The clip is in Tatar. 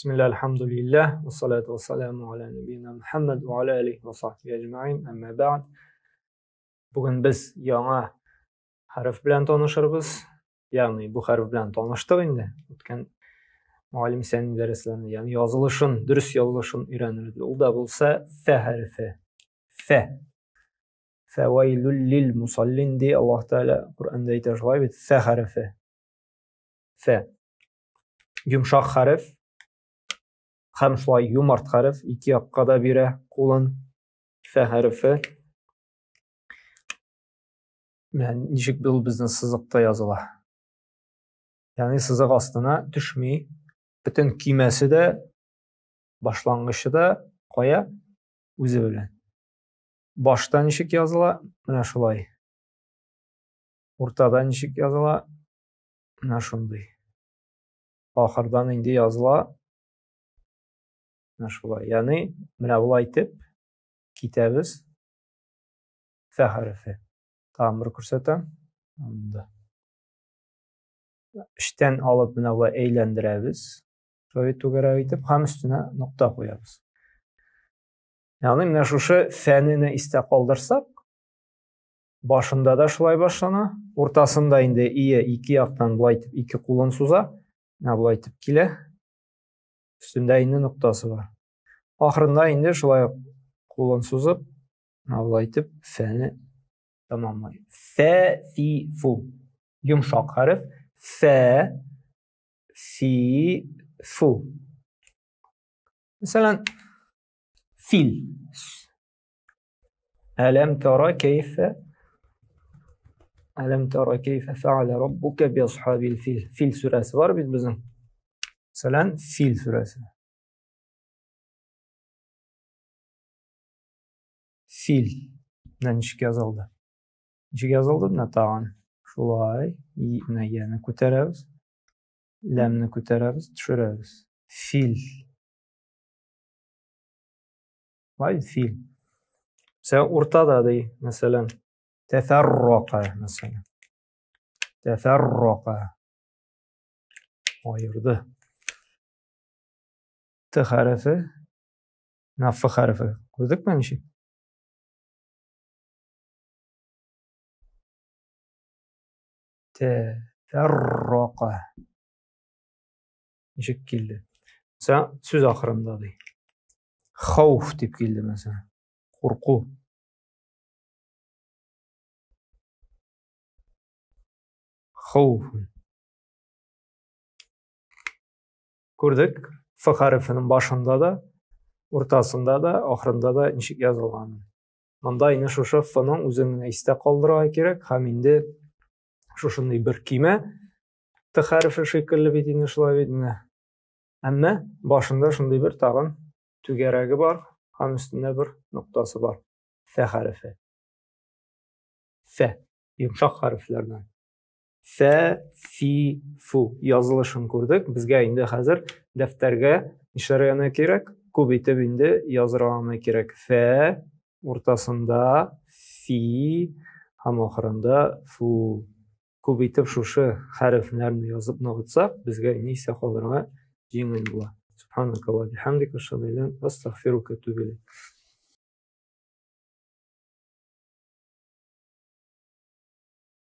Бисмилла, альхамдулиллах, вассалату вассаламу аля набийна Мухаммад ва аля алихи ва сахбихи әҗмәин, әмма бәгъд. Бүген без яңа хәреф белән танышырбыз. Ягъни бу хәреф белән таныштык инде. Үткән мугаллим сәни дәресләрендә, ягъни язылышын, дөрес язылышын өйрәнербез. Ул да булса фә хәрефе. Фә. Фәвәйлүл лил мусаллин ди Аллаһ Тәгалә Коръәндә әйтә шулай бит, фә хәрефе. Фә. Йомшак хәреф һәм шулай юмарт хәреф ике якка да бирә кулын. Фә хәрефе. Менә ничек ул безнең сызыкта языла. Ягъни сызык астына төшми. Бөтен көймәсе дә, башлангычы да кая? Үзе белән. Башта ничек языла? Менә шулай. Уртада ничек языла? Менә шундый. Ахырдан инде языла. Менә шулай. Ягъни менә болай итеп китәбез. Фә хәрефе. Тагын бер күрсәтәм. Анда. Эчтән алып менә болай әйләндерәбез. Шулай түгәрәк итеп һәм өстенә нокта куябыз. Ягъни менә шушы фәнне истә калдырсак, башында да шулай башлана, уртасында инде ие ике яктан болай итеп ике кулын суза, менә болай итеп килә. Өстендә инде ноктасы бар. Ахырында инде шулай кулын сузып, менә болай итеп фәне тәмамлый. Фә, фи, фу. Йомшак хәреф. Фә, фи, фу. Мәсәлән, фил. Әләм тара кәйфә Әләм тара кәйфә фәалә раббука би асхабил фил. Фил сүрәсе бар бит безнең. Мәсәлән, фил сүрәсе. Фил. Менә ничек язылды. Ничек язылды? Менә тагын. Шулай. Менә яне күтәрәбез. Ләмне күтәрәбез, төшерәбез. Фил. Вай, фил. Мәсәлән, уртада ди, мәсәлән, тәфәррака, мәсәлән. Тәфәррака. Аерды. Т хәрефе, менә Ф хәрефе. Күрдекме ничек? Тәфәррака. Ничек килде? Мәсәлән, сүз ахырында ди. Хауф дип килде, мәсәлән. Курку. Хауф. Күрдек, Ф хәрефенең башында да, уртасында да, ахырында да ничек язылганын. Монда инде шушы Ф-ның үзен генә истә калдырырга кирәк һәм инде шушындый бер көймә Т хәрефе шикелле бит инде шулай бит менә. Әмма башында шундый бер тагын түгәрәге бар һәм өстендә бер ноктасы бар. Фә хәрефе. Фә. Йомшак хәрефләрдән. Фә, фи, фу. Язылышын күрдек. Безгә инде хәзер дәфтәргә нишләргә генә кирәк? Күп итеп инде язырга гына кирәк. Фә уртасында фи һәм ахырында фу. Күп итеп шушы хәрефләрне язып ныгытсак, безгә нисә калдырырга җиңел була. Субханакаллаху бихамдика, ашһаду астагфирука ва атубу илейк.